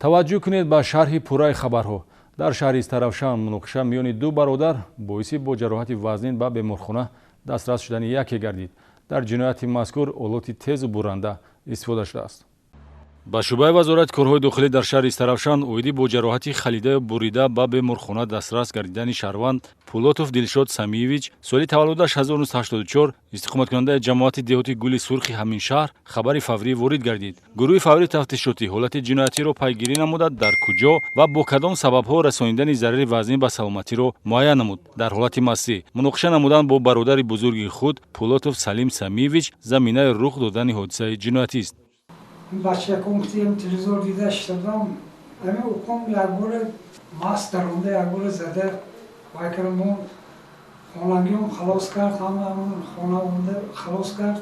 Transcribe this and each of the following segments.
Таваҷҷӯҳ кунед ба шарҳи пурраи хабарҳо. Дар шаҳри Истаравшан муноқиша миёни ду бародар боиси бо ҷароҳати вазнин ба беморхона дастрас шудани яке гардид. Дар ҷинояти мазкур олоти тезу бурранда истифода шудааст. Ба шӯъбаи Вазорати корҳои дохилӣ дар шаҳри Истаравшан оиди бо ҷароҳати халидаю бурида ба беморхона дастрас гардидани шаҳрванд Пулотов Дилшод Самиевич, соли таваллудаш 1984, истиқоматкунандаи ҷамоати деҳоти Гули Сурхи ҳамин шаҳр, хабари фаврӣ ворид гардид. Гурӯҳи фаврии тафтишотӣ ҳолати ҷиноятиро пайгирӣ намуда, дар куҷо ва бо кадом сабабҳо расонидани зарари вазнин ба саломатиро муайян намуд. Дар ҳолати мастӣ муноқиша намудан бо бародари бузурги худ Пулотов Салим Самиевич заминаи рух додани ҳодисаи ҷиноятист. Бачаком гуфтем, телевизор дида шиста будам, ҳамин уком якбора маст даронда, якбора зада вай кардам. Мо хонагиём халос кард, ҳама хона омада халос кард,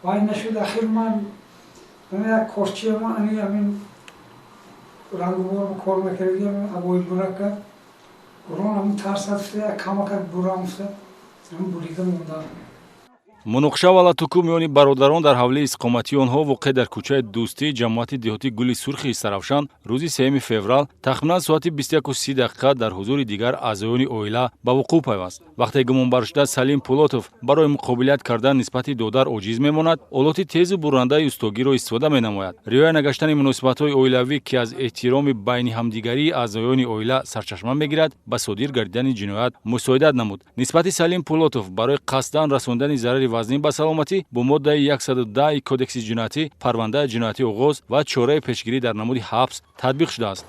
вай нашуд. Ахир ман як корчиама, ани ҳамин рангубор кор мекардагиам, обои бура кард, урон ҳамин тарсад, гуфта, як камакак бурам, гуфта, ҳамин бурида мондам. Муноқиша ва латукӯб миёни бародарон дар ҳавлии истиқоматии онҳо, воқеъ дар кӯчаи Дӯстӣ, ҷамоати деҳоти Гули Сурхи Истаравшан, рӯзи 3 феврал тахминан соати 21:30 дақиқа дар ҳузури дигар аъзоёни оила ба вуқӯъ пайваст. Вақте гумонбаршуда Салим Пулотов барои муқобилият кардан нисбати додар оҷиз мемонад, олоти тезу буррандаи устогиро истифода менамояд. Риоя нагаштани муносибатҳои оилавӣ, ки аз эҳтироми байни ҳамдигарии аъзоёни оила сарчашма мегирад, ба содир гардидани ҷиноят мусоидат намуд. Нисбати Салим Пулотов барои қасдан расондани зарари вазнин ба саломатӣ бо моддаи 110 Кодекси ҷиноятӣ парвандаи ҷиноятӣ оғоз ва чораи пешгирӣ дар намуди ҳабс татбиқ шудааст.